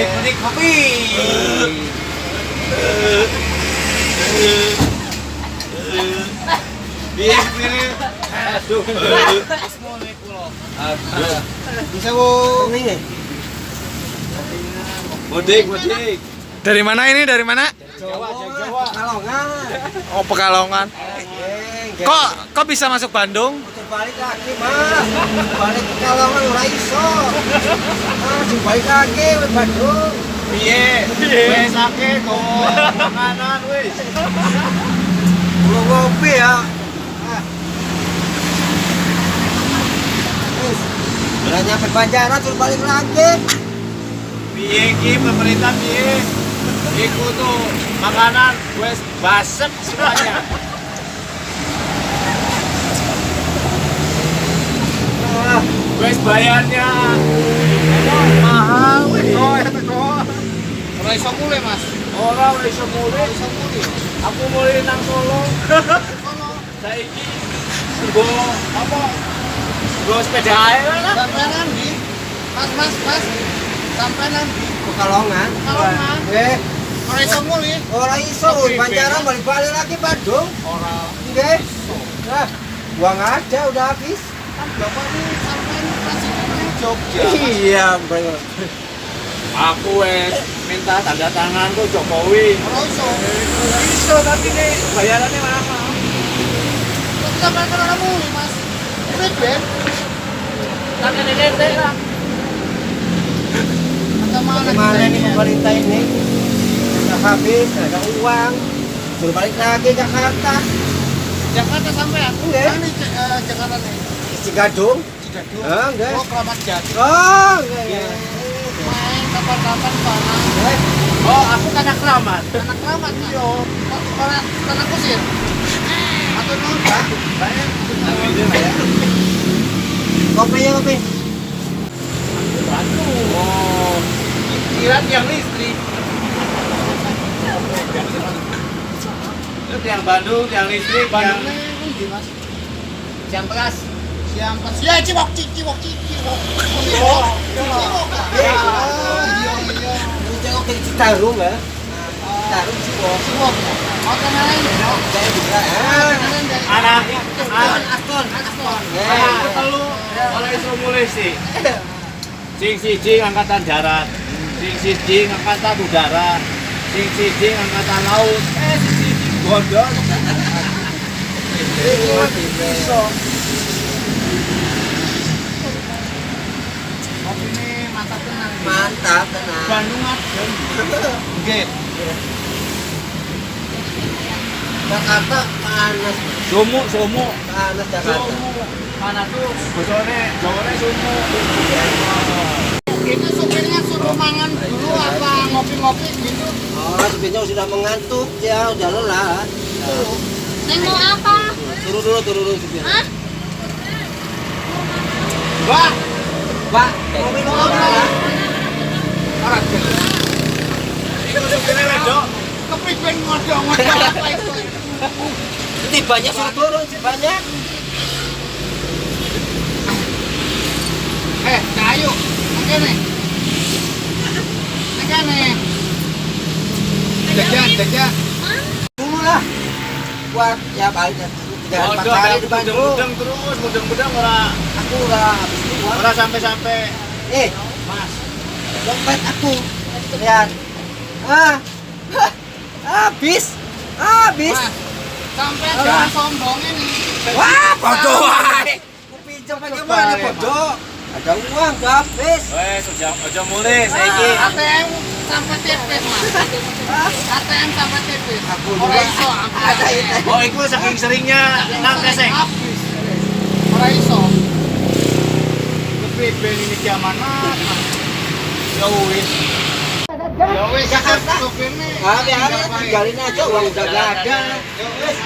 Mudik-mudik kopi. Piye ngene? Aduh. Aduh. Bisa bu. Ini. Mudik, mudik. Dari mana ini? Dari mana? Jawa, Jawa. Pekalongan. Oh, Pekalongan. Kok kok bisa masuk Bandung? Putar balik lagi, Mas. Balik Pekalongan ora iso. Mas, balik lagi ke Bandung. Piye? Wis akeh kok makanan wis. Belum ngopi ya. Ah. Wis. Udah nyampe Banjaran terus balik lagi. Piye iki pemerintah piye? Iku tuh makanan wis basek semuanya. Ah, Wis bayarnya mahal wis. Ora iso mulih, Mas. Ora ora iso mulih. Iso mulih. Aku mulih nang Solo. Saiki nggo apa? Nggo sepeda ae lah. Sampai nang ndi? Mas, mas, mas. Sampai nang ndi? Pekalongan. Pekalongan. Eh, Ora iso mulih. ora iso Banjaran balik-balik lagi Bandung. Ora. Nggih. Nah, uang ada udah habis. Kan bapak ini sampai presidennya Jogja. Iya, bener. Aku wis minta tanda tanganku Jokowi. Ora iso. Iso tapi nih bayarannya mahal. Terus sampai kan ora mulih, Mas. Urip ben. Tak kene lah. Macam mana Gimana kita ini ini? pemerintah ini? Udah habis, nggak ada uang. Suruh balik lagi Jakarta. Jakarta sampean? Nggih. Nang ndi, Jakarta nih? Cigadung. Cigadung. Ah, nggih. Oh, Kramat Jati. Oh, iya, iya. Main kapan-kapan sana. Eh, Oh, aku tanah keramat. Anak Kramat. Iya. Ora tanah kusir. Atau nuwun, Pak. Kopinya kopi. Oh, kira tiang listrik. Itu tiang Bandung, tiang listrik, tiang Bandungnya ndi, Mas? Ciamplas. Siapa? Ya, Ciwok, Ciwok, Ciwok. Ciwok. Ciwok. Iya. Oh, iya, iya. Ini cengok dari Citarum ya. Citarum Ciwok. Ciwok. Oh, kenalan ya. Saya juga. Ah, Kenalan dari Anak, Aston, Aston. Aston. anak telu oleh iso mulih sih. Sing siji angkatan darat, sing siji angkatan udara, sing siji angkatan laut, sing siji gondol. Iso. Kopi ini mantap tenang. Mantap, tenang. Bandung adem. Nggih. Jakarta panas, Sumuk, sumuk. panas Jakarta. Sumuk. Mana tuh bosone, Jawane sumuk. Itu supirnya suruh mangan dulu apa ngopi-ngopi gitu. Oh, supirnya sudah mengantuk ya, udah lelah. Neng mau apa? Turun dulu, turun dulu supir. Hah? Wah, Pak, mau minum apa? ora jelas. Iku supirnya wedok. Kepriben ngodok-ngodok apa itu? Tibanya suruh turun, tibanya. Eh, kayu. Nang kene. Nang kene. Jajan, jajan. Dulu lah. Buat ya balik ya. Tiga empat Bodoh, hari aku di Bandung. mudeng-mudeng terus, mudeng-mudeng ora Aku udah habis uang. ora sampai-sampai. Eh, Mas, dompet aku. Lihat. Ah. Habis. Habis. Mas, sampai jangan sombong ini. Wah, bodoh wae. Aku pinjam bagaimana bodoh? Ada uang, udah habis. wes aja aja mulih saiki. ATM sampai tipis, Mas. ATM sampai tipis. Aku Ora juga. iso, aku Ada ATM. itu. Oh, iku saking seringnya nang keseng. Habis. Ora iso. Kepriben ini zaman Mas. Ya wis. Ya wis, Jakarta. Sopirnya. Ah, biar tinggalin aja uang udah gak ada. Ya wis.